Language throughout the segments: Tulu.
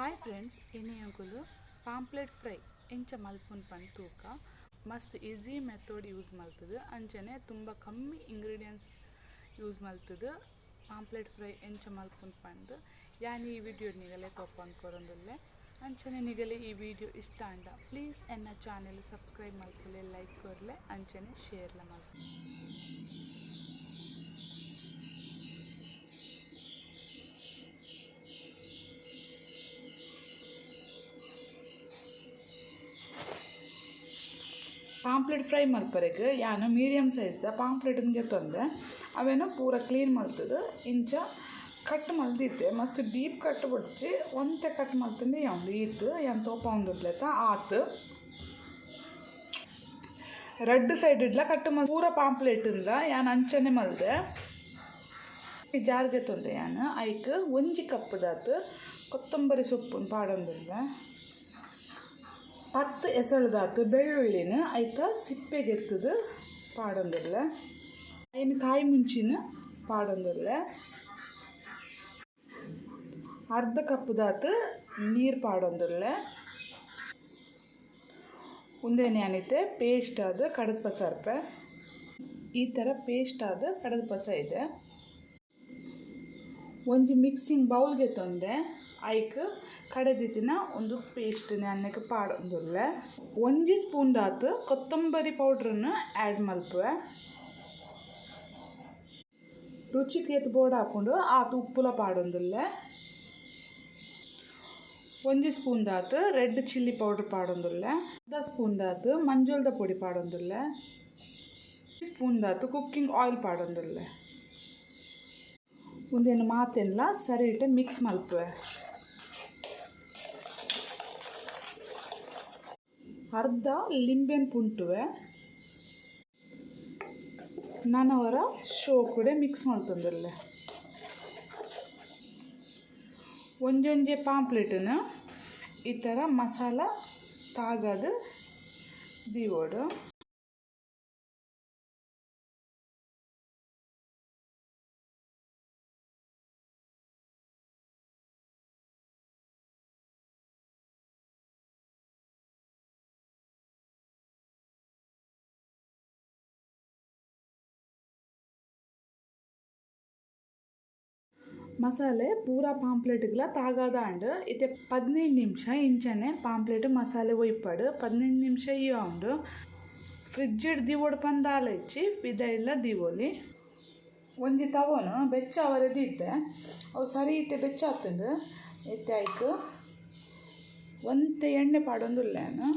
ಹಾಯ್ ಫ್ರೆಂಡ್ಸ್, ಇನಿ ಪಾಂಪ್ಲೆಟ್ ಫ್ರೈ ಎಂಚ ಮಲ್ಪುನ್ ಪಂದ್ ತೂಕ. ಮಸ್ತ್ ಈಸಿ ಮೆಥಡ್ ಯೂಸ್ ಮಲ್ತದು ಅಂಚನೆ ತುಂಬ ಕಮ್ಮಿ ಇಂಗ್ರೀಡಿಯೆಂಟ್ಸ್ ಯೂಸ್ ಮಲ್ತದು ಪಾಂಪ್ಲೆಟ್ ಫ್ರೈ ಎಂಚ ಮಲ್ಪುನ್ ಪಂದ್ ಯಾನ್ ಈ ವಿಡಿಯೋ ನಿಗಲೆ ತೋಪೊಂದು ಕೊರೊಂದುಲ್ಲೆ. ಅಂಚನೆ ನಿಗಲೆ ಈ ವಿಡಿಯೋ ಇಷ್ಟ ಆಂಡ ಪ್ಲೀಸ್ ಎನ್ನ ಚಾನೆಲ್ ಸಬ್ಸ್ಕ್ರೈಬ್ ಮಲ್ಪುಲೆ, ಲೈಕ್ ಕೊರ್ಲೆ, ಅಂಚನೆ ಶೇರ್ಲ ಮಲ್ಪುಲೆ. ಪಾಂಪ್ಲೆಟ್ ಫ್ರೈ ಮಲ್ಪರೆಗ್ ಯಾನು ಮೀಡಿಯಂ ಸೈಜ್ದ ಪಾಂಪ್ಲೆಟ್ ಗೆತ್ತೊಂದೆ ಅವೇನು ಪೂರ ಕ್ಲೀನ್ ಮಲ್ತದು ಇಂಚ ಕಟ್ ಮಲ್ದಿತ್ತೆ. ಮಸ್ತ್ ಡೀಪ್ ಕಟ್ ಬೊಡ್ಚಿ ಒಂತೆ ಕಟ್ ಮಲ್ತಂದೆ ಯಾವ್ದು ಈತ್ ಯಾನ್ ತೋಪಾವೊಂದುಲ್ಲೆತ ಆತ್ ರಡ್ಡ್ ಸೈಡ್ ಇಡ್ಲ ಕಟ್ ಮಲ್ ಪೂರ ಪಾಂಪ್ಲೆಟ್ ಇಂದ ಯಾನ್ ಅಂಚನೆ ಮಲ್ದೆ. ಈ ಜಾರ್ ಗೆತ್ತೊಂದೆ ಯಾನು ಐಕ್ ಒಂಜಿ ಕಪ್ಪುದಾತ್ ಕೊತ್ತಂಬರಿ ಸೊಪ್ಪುನ್ ಪಾಡೊಂದುಲ್ಲೆ. 10 ಎಸಳುದಾತು ಬೆಳ್ಳುಳ್ಳಿನ ಐತ ಸಿಪ್ಪೆಗೆತ್ತದು ಪಾಡೊಂದುಲ್ಲೆ. ಐನ್ ಕಾಯಿ ಮುಂಚಿನ ಪಾಡೊಂದುಲ್ಲೆ. ಅರ್ಧ ಕಪ್ಪುದಾತು ನೀರು ಪಾಡೊಂದುಲ್ಲೆ. ಉಂದೇನೆ ಯಾನಿತ್ತೆ ಪೇಸ್ಟ್ ಆದ್ ಕಡದ ಪಸರ್ಪೆ. ಈ ಥರ ಪೇಸ್ಟ್ ಆದ್ ಕಡದ ಪಸ ಇದೆ. ಒಂಜಿ ಮಿಕ್ಸಿಂಗ್ ಬೌಲ್ಗೆ ತೊಂದೆ ಐಕ್ ಕಡೆದಿತ್ತಿನ ಒಂದು ಪೇಸ್ಟ್ ಅನ್ನಕ್ಕೆ ಪಾಡೊಂದುಲ್ಲೆ. ಒಂಜಿ ಸ್ಪೂನ್ ದಾತು ಕೊತ್ತಂಬರಿ ಪೌಡ್ರನ್ನು ಆ್ಯಡ್ ಮಲ್ಪುವೆ. ರುಚಿಗೆ ಏತ್ ಬೋಡ ಹಾಕೊಂಡು ಆತು ಉಪ್ಪುಲ ಪಾಡೊಂದುಲ್ಲೆ. ಒಂಜಿ ಸ್ಪೂನ್ ದಾತು ರೆಡ್ ಚಿಲ್ಲಿ ಪೌಡ್ರ್ ಪಾಡೊಂದುಲ್ಲೆ. ಅರ್ಧ ಸ್ಪೂನ್ ದಾತು ಮಂಜೊಲ್ದ ಪೊಡಿ ಪಾಡೊಂದುಲ್ಲೆ. ಸ್ಪೂನ್ ದಾತು ಕುಕ್ಕಿಂಗ್ ಆಯಿಲ್ ಪಾಡೊಂದುಲ್ಲೆ. ಉಂದೆನ್ ಮಾತೆನ್ಲ ಸರಿಟ್ ಮಿಕ್ಸ್ ಮಲ್ಪುವೆ. ಅರ್ಧ ಲಿಂಬೆನ್ ಪುಂಟುವೆ. ನನವರ ಶೋಕುಡೆ ಮಿಕ್ಸ್ ಮಲ್ತೊಂದುಲ್ಲೆ. ಒಂಜೊಂಜೆ ಪಾಂಪ್ಲೆಟ್ನ ಈ ಥರ ಮಸಾಲ ತಾಗದು ದೀವೋಡು. ಮಸಾಲೆ ಪೂರ ಪಾಂಪ್ಲೆಟ್ಗ್ಲ ತಾಗದ ಅಂಡ್ ಇತ್ತೆ 15 ನಿಮಿಷ ಇಂಚನೆ ಪಾಂಪ್ಲೆಟ್ ಮಸಾಲೆ ಒಯ್ಪಾಡು. 15 ನಿಮಿಷ ಈ ಉಂಡು. ಫ್ರಿಜ್ ದೀವೋಡು ಪಂದಾಲ ಇಚ್ಚಿ ಪಿದೈಲ ದೀವೋಲಿ. ಒಂಜಿ ತವನು ಬೆಚ್ಚ ಅವರದಿತ್ತೆ ಅವು ಸರಿ ಇತ್ತೆ ಬೆಚ್ಚ ಆತುಂಡು. ಇತ್ತೆ ಐಕ್ ಒಂತೆ ಎಣ್ಣೆ ಪಾಡೊಂದುಲ್ಲೆ ನಾನು.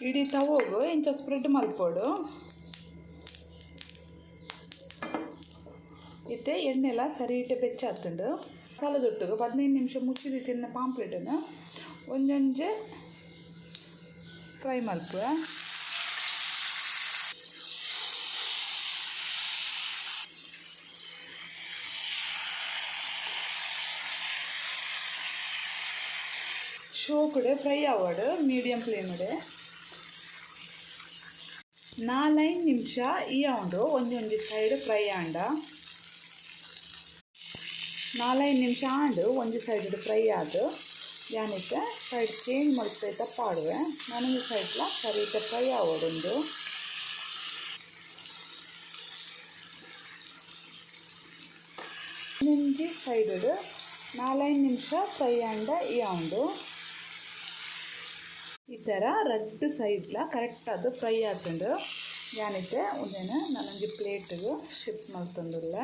ಇಡೀ ತವೋಗು ಇಂಚ ಸ್ಪ್ರೆಡ್ ಮಲ್ಪೋಡು. ಇತ್ತೆ ಎಣ್ಣೆಲ್ಲ ಸರಿ ಇಟ್ಟೆ ಬೆಚ್ಚಾತುಂಡು. ಮಸಾಲೆ ದೊಟ್ಟುಗು 15 ನಿಮಿಷ ಮುಚ್ಚಿದ ತಿನ್ನ ಪಾಂಪ್ಲೆಟನ್ನು ಒಂಜೊಂಜೆ ಫ್ರೈ ಮಲ್ಪುವೆ. ಶೋಕುಡೆ ಫ್ರೈ ಆವಡು ಮೀಡಿಯಂ ಫ್ಲೇಮ್ಡೆ. 4-5 ನಿಮಿಷ ಈ ಉಂಡು ಒಂಜೊಂಜಿ ಸೈಡ್ ಫ್ರೈ ಆಂಡ. 4-5 ನಿಮಿಷ ಆಂಡು ಒಂಜಿ ಸೈಡ್ ಫ್ರೈ ಆದು ಯಾನಿತ್ತೆ ಸೈಡ್ ಚೇಂಜ್ ಮಲ್ಪೈತ ಪಾಡುವೆ. ನನೊಂಜಿ ಸೈಡ್ಲ ಸರಿತ ಫ್ರೈ ಆವೊಡುಂಡು. ಒಂಜಿ ಸೈಡ್ 4-5 ನಿಮಿಷ ಫ್ರೈ ಆಂಡ ಈ ಉಂಡು. ಈ ಥರ ರಡ್ಡ್ ಸೈಡ್ಲ ಕರೆಕ್ಟ್ ಅದು ಫ್ರೈ ಆತುಂಡು. ಯಾನಿತ್ತೆ ಉಂದೆನ್ ನನೊಂಜಿ ಪ್ಲೇಟ್ಗ್ ಶಿಫ್ಟ್ ಮಲ್ತೊಂದುಲ್ಲೆ.